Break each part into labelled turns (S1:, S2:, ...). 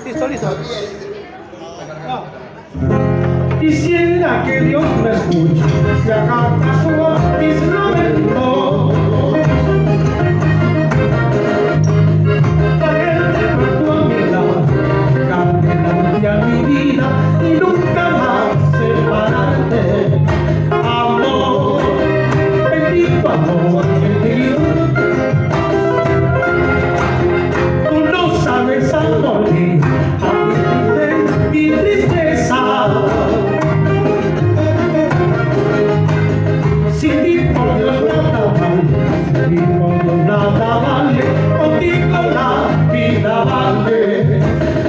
S1: Listo, listo.
S2: Quisiera que Dios me escuche y haga caso a mis lamentos. Traerte pronto a mi lado, caminante a mi vida y nunca más separarte. Amor, bendito amor, bendito. Tú no sabes, amor mío, a mi tristeza. Sin ti por Dios nada vale, sin ti por Dios nada vale, contigo la vida vale.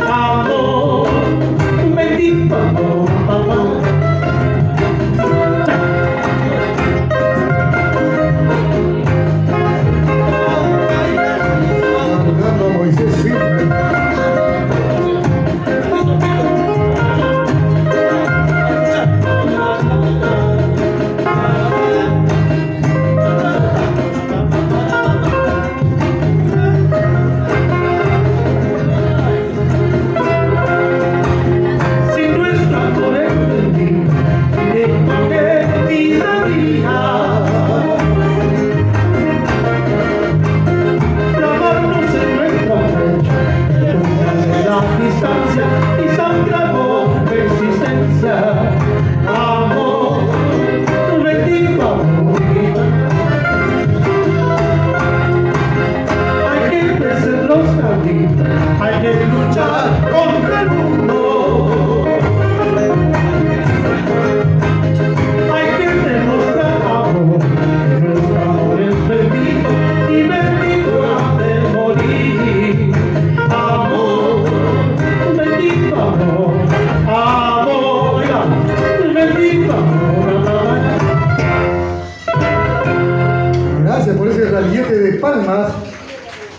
S2: Amor, bendito amor, amor.
S3: Saludando a Moisés Silver.
S2: Si nuestro amor es bendito, directo que vida mía. Clavarnos en nuestro pecho, el umbral de la distancia y sangramos existencia. Amor, bendito amor. Hay que vencer los caminos, hay que luchar contra el mundo. Hay que demostrar amor, que nuestro amor es bendito y bendito ha de morir. Amor, bendito amor, amor, oiga, bendito amor, amor.
S3: Gracias por ese ramillete de palmas.